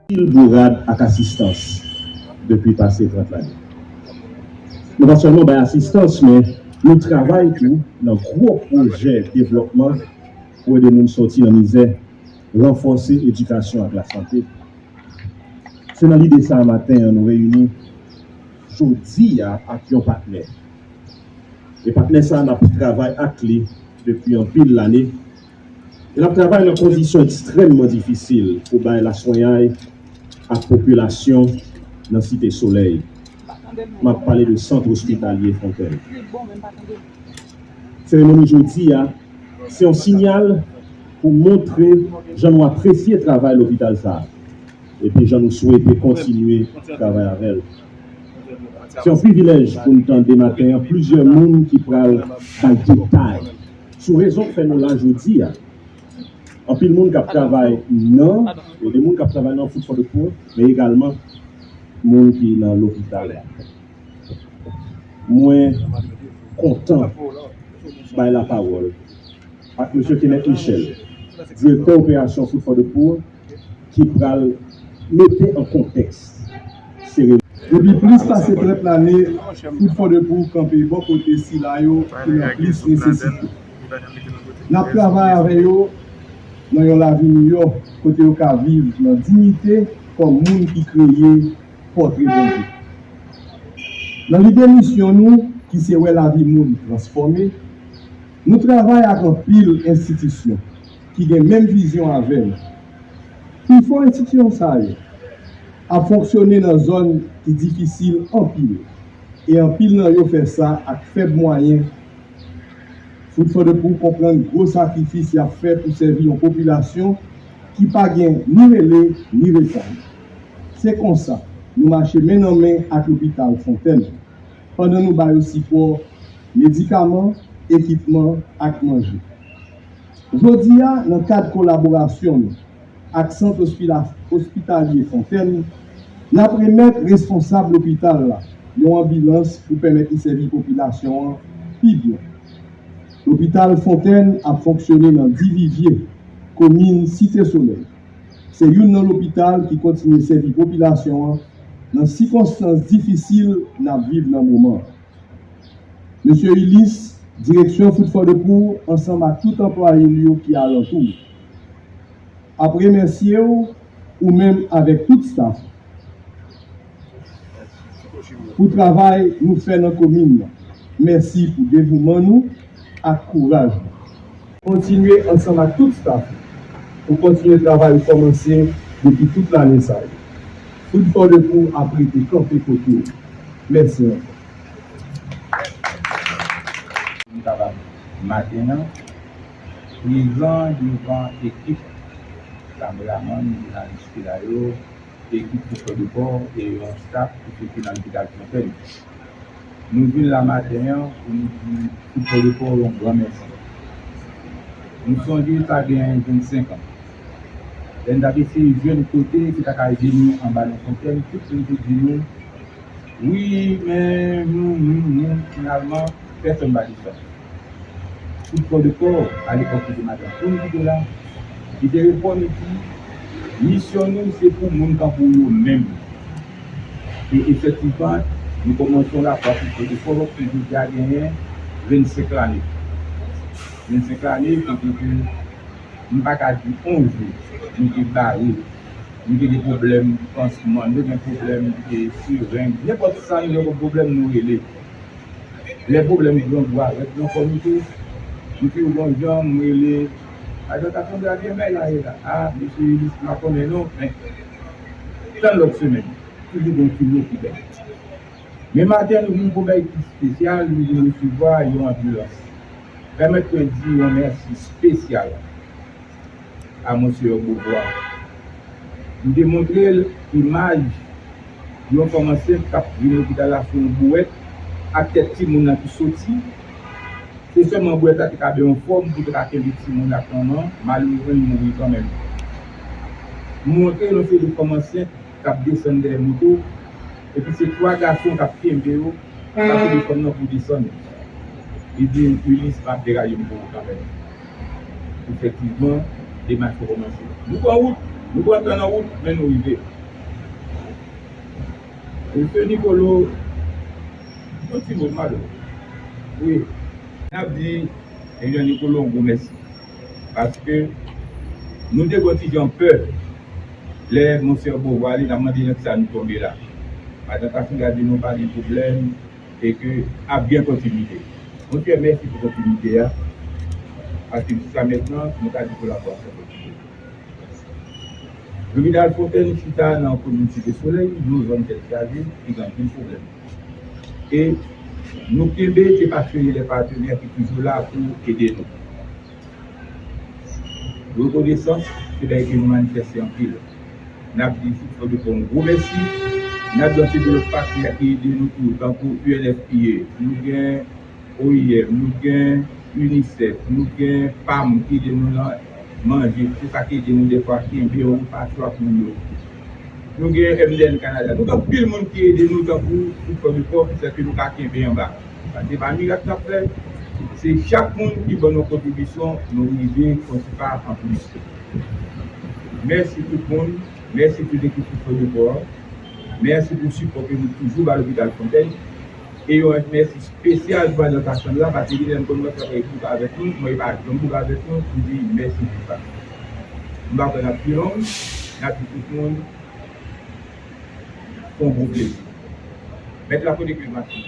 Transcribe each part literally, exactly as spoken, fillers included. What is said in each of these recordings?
anpil bourad ak asistans depi pase trant lane. Nou pa sèlman bay asistans, men nou travay tou nan gwo pwojè devlòpman pou ede moun soti nan mizè, ranfòse edikasyon ak lasante. Se nan lide sa a maten an nou reyini jodi a ak yon patnè. E patnè sa a n ap travay ak li depi anpil lane. E n ap travay nan kondisyon ekstrèmman difisil pou bay laswenyay ak popilasyon nan Site Solèy. M ap pale de Sant Ospitalye Fontèn. Seremoni jodi a se yon siyal pou montre jan nou apresye travay lopital sa a epi jan nou swete kontinye travay avè l. Se yon privilèj pou n tande maten an plizyè moun ki pral bay detay sou rezon k fè nou la jodi a. Anpil moun k ap travay nan, e de moun k ap travay nan Food for the Poor, men egalman moun ki nan lopital la. Mwen kontan bay lapawòl ak mesye Kenneth Michel, direktè operasyon Food for the Poor, ki pral mete an kontèks seremoni. Depi plis pase trant lane, Food for the Poor kanpe bò kote sila yo ki nan plis nesesite. N ap travay avè yo nan yon lavi miyò kote yo ka viv nan diyite kòm moun ki kreye pòtre Bondye. Nan lide misyon nou, ki se wè lavi moun transfòme, nou travay ak anpil enstitisyon ki gen menm vizyon avè n. Pifò enstitisyon sa yo ap fonksyone nan zòn ki difisil anpil, e anpil nan yo fè sa ak fèb mwayen. Food for the Poor konprann gwo sakrifis y ap fè pou sèvi yon popilasyon ki pa gen ni rele ni retay. Se konsa, nou mache men nan men ak Lopital Fontèn, pandan nou ba yo sipò, medikaman, ekipman ak manje. Jodi a, nan kad kolaborasyon nou ak Sant Ospila-, Ospitalye Fontèn, n ap remèt responsab lopital la yon anbilans pou pèmèt li sèvi popilasyon an pi byen. Lopital Fontèn ap fonksyone nan Divivye, komin Site Solèy. Se youn nan lopital ki kontinye sèvi popilasyon an nan sikonstans difisil n ap viv nan moman an. Mesye Ulysse, direksyon Food for the Poor, ansanm ak tout anplwaye l yo ki alantou w, ap remèsye w, ou menm avèk tout staf, pou travay nou fè nan komin nan. Mèsi pou devouman nou ak kouraj nou. Kontinye ansanm ak tout staf ou kontinye travay ou kòmanse depi tout lane sa yo. Food for the Poor ap rete kanpe kote w. Mèsi ankò. Pou n kapab maten an prezan devan ekip kameramann, jounalis ki la yo, ekip Food for the Poor e yon staf ki soti nan lopital Fontèn. Nou vin la maten an pou nou di Food for the Poor yon gran mèsi. Nou sonje sa gen vennsenk an. Lè n t ap eseye jwenn kote ki ta ka ede nou anba yon fontèn, tout moun te di nou, wi, men, hmm, hmm, hmm, finalman, pèsonn pa desann. Food for the Poor, alepòk li te madanm Poun ki te la, li te reponn, li di, misyon nou se pou moun tankou yo menm. E efektivman, nou kòmanse yon lapwa Food for the Poor ki jodi a genyen vennsenk lane. Vennsenk lane, kote ke m pa ka di on jou nou te bare. Nou te gen pwoblèm pansman, nou te gen pwoblèm, e, sereng, nenpòt sa nou gen kòm pwoblèm nou rele. Lè pwoblèm grangou a rèd nan kò nou tou, nou te gen yon jan m rele, adan ka sanble a gen mèy la ye la. A, mesye Elis, m pa konnen non, men tann lòt semèn, toujou gen yon ti mo ki bèl. Men maten nou vin pou yon bagay ki espesyal, nou vin resevwa yon anbilans. Pèmèt mwen di yon mèsi espesyal a Monseyè Beauvoir. M te montre l imaj yon fanm ansent k ap vin lopital la sou yon bouwèt ak tèt timoun nan ki soti. Se sèlman bouwèt la te ka bay yon fòm pou te ka kenbe timoun ak manman, malerezman li mouri kanmenm. M montre l yon seri de fanm ansent k ap desann dèyè moto, epi se twa gason k ap kenbe yo, k ap ede fanm nan pou desann. Li di, Ulysse, m ap deraye m pou ou kanmenm. Efektivman, demach yo kòmanse. Nou pran wout, nou pran tan nan wout, men nou rive. Mesye Nicolo, yon ti mo, malo. Wi. N ap di Prezidan Nicolo yon gwo mèsi. Paske nou te gon ti jan pè lè Monseyè Beauvoir ale, n ap mande nan kisa nou tonbe la. Madan Cassandra di nou pa gen pwoblèm e ke ap gen kontinite. Monseyè, mèsi pou kontinite a. Paske jiska mentnan, nou ka di kolaborasyon kontinye. Louis Vidal Fontaine chita nan komin Site Solèy, nou zòn Tèt Chaje, ki gen anpil pwoblèm. E nou kenbe, se paske gen de patenè ki toujou la pou ede nou. Rekonesans, se bagay ke nou manifeste anpil. N ap di Food for the Poor yon gwo mèsi. N ap di anpil de lòt patnè ki ede nou tou, tankou U N F P A. Nou gen O I M, nou gen UNICEF, nou gen PAM ki ede nou nan manje, se sa ki ede nou defwa kenbe yon repa twa pou yo. Nou gen M D N Canada, nou gen anpil moun ki ede nou tankou Food for the Poor, ki fè ke nou ka kenbe anba. Sa se pa mirak n ap fè, se chak moun ki ban nou kontribisyon, nou rive fè yon ti pa anplis. Mèsi tout moun, mèsi tout ekip Food for the Poor, mèsi pou sipò ke nou toujou ba Lopital Fontaine. E yon mèsi espesyal pou Madan Cassandra, paske li menm konn mwen fè boug avèk nou, mwen pa janm boug avèk nou, m di mèsi pou sa. M pa kwè n ap pi long, n ap di tout moun, se yon gwo plezi. Mèt la kote ke l mache.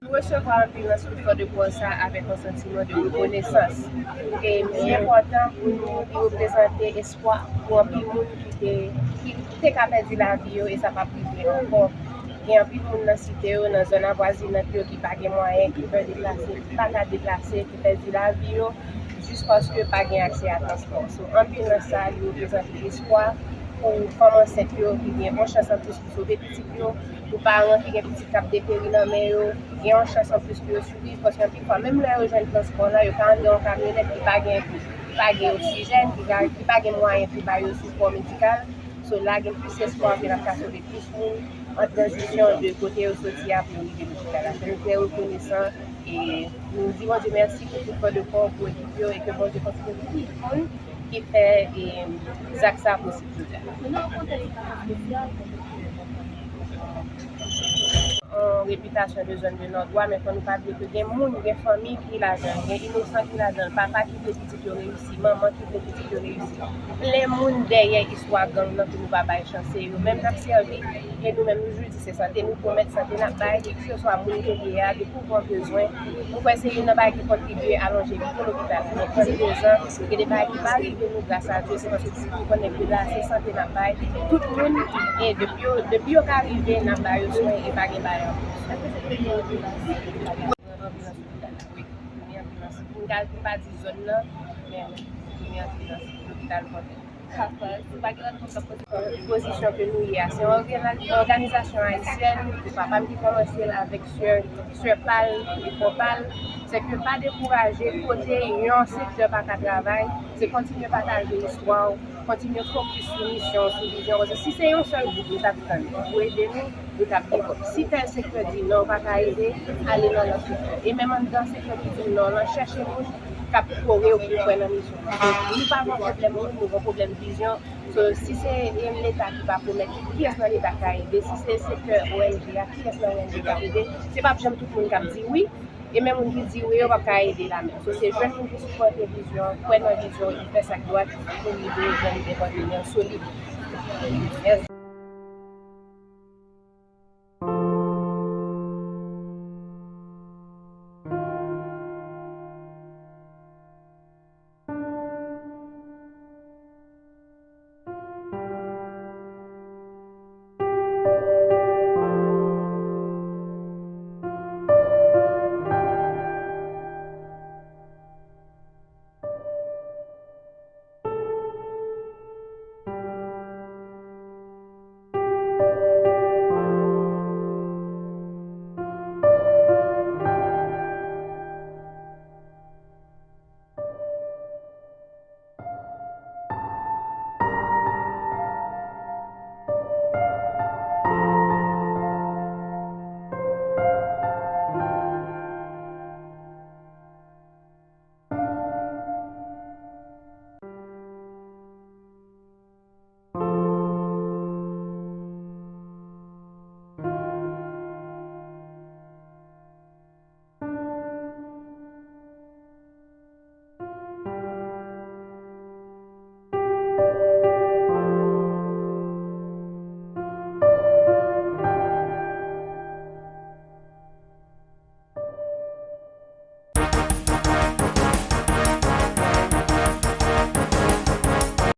Nou resevwa anpil nan Food for the Poor sa avèk yon santiman de rekonesans. E li enpòtan pou nou, li reprezante espwa pou anpil moun ki te, ki te ka pèdi lavi yo e sa p ap rive ankò. Gen anpil moun nan site yo, nan zòn avwazinant yo ki pa gen mwayen, ki pè deplase, ki pa ka deplase, ki pèdi lavi yo. Jis paske pa gen aksè a transpò. So, anpil nan sa, li reprezante espwa pou fanm ansent yo ki gen yon chans anplis pou sove pitit yo, pou paran ki gen pitit k ap deperi nan men yo, gen yon chans anplis pou yo siviv, paske anpil fwa, menm lè yo jwenn transpò la, yo ka antre yon kamyonèt ki pa gen, ki pa gen oksijèn, ki pa, ki pa gen mwayen pou ba yo sipò medikal. So, la gen plis espwa ke n ap ka sove plis moun an tranzisyon de kote yo soti a pou yo rive lopital la. So, nou trè rekonesan e nou di Bondye mèsi pou tout fò de kò, pou ekip yo, e ke Bondye kontinye beni tout moun ki fè e, zak sa posib jodi a. Yon repitasyon de zòn de nòdwa, men fò nou pa bliye ke gen moun, gen fanmi ki ladan l, gen inosan ki ladan l, papa ki vle pitit yo reyisi, manman ki vle pitit yo reyisi. Plen moun dèyè istwa gang nan ke nou pa bay chans. Se yo menm n ap sèvi, e nou menm nou jis di se sante nou pwomèt, sante n ap bay, e kiseswa moun ke l ye a, depi w gen yon bezwen, mwen kwè se youn nan bagay ki kontribye alonje vi pou lopital la. Men pou de zan, gen de bagay ki pa rive nou, gras a Dye, se paske nou konnen ke la se sante n ap bay tout moun, e depi yo, depi yo ka rive, n ap ba yo swen, e pa gen bagay anplis. Wi, premye anbilans lopital la, wi. Premye anbilans. Pou m ka, pou m pa di zòn nan, men wi, premye anbilans lopital Pòdpè. Pozisyon ke nou ye a, se yon ògana-, òganizasyon ayisyèn, se papa m ki kòmanse l avèk sè, sè pa l, e frè pa l, se ke pa dekouraje kote yon sektè pa ka travay, se kontinye pataje istwa w, kontinye fokis sou misyon, sou vizyon, paske si se yon sèl gwoup nou t ap tann pou ede nou, nou t ap give up. Si tèl sektè di non, pa ka ede, ale nan lòt sektè. E menm anndan sektè ki di non lan, chèche moun k ap kore w pou kwè nan misyon. Paske nou pa gen pwoblèm moun, nou gen pwoblèm vizyon. So, si se e, Leta ki pa pwomèt, kiyès nan Leta k ka ede? Si se sektè O N G a, kiyès nan O N G ka ede? Se p ap janm tout moun k ap di wi. E menm moun ki di wi, yo p ap ka ede la menm. So, se jwenn moun ki sipòte vizyon, kwè nan vizyon, ki fè sa k dwat pou rive jwenn de pòt solid. Mèsi.